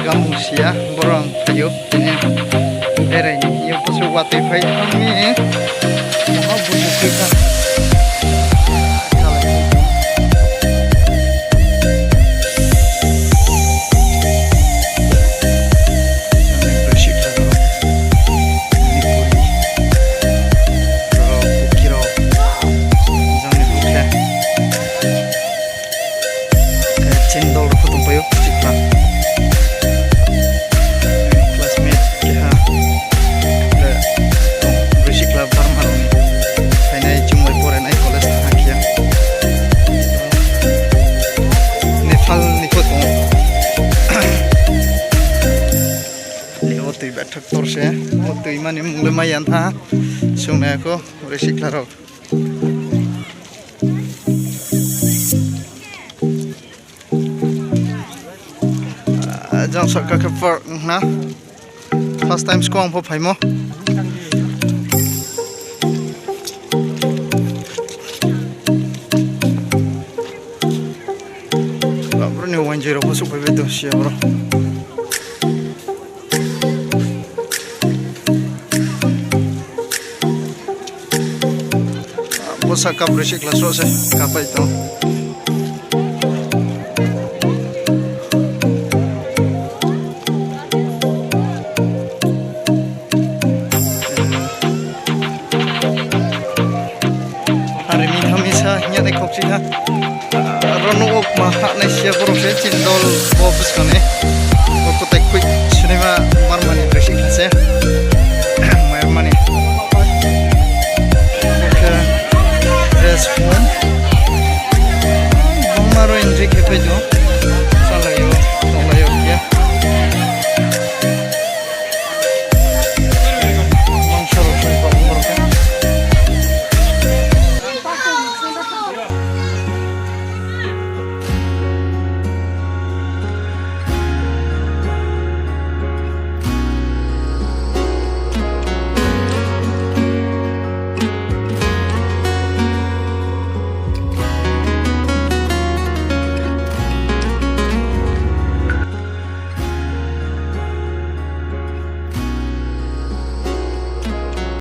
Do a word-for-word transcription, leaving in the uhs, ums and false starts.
Kamung si ya, boro ang phai ou, tini berai ni hing ye pho se watoi phai thanng mi, maha buzu khe kha. Chini dol rao pho tongpai ou, chikma. Classmate keha. Broi sikhla Burma rao ni. Phainai chung bai porenai college thanng khe. Nepal ni pho tong ou. Bo tui bathak tor se. Bo tui mani mung le mai ya tha. Sungnai kho, broi sikhla rao. Jang sahka khe park ong na. First time skang pho phaimo. Bro ni wanjoi rao pho souhphai bai tong si ya bro. Bo sahka broi sikhla sroh se kapai tong. Are mi tha mi sa hing ya nai khokchi kha. Aro nouh wo kma hahnai si ya brouh se chini dol bo buskang ni. Bo kutai khui sinaima Burma ni dress kha se. Myanmar ni. Bo khe rest home. Bangma rao entry khe phai tong.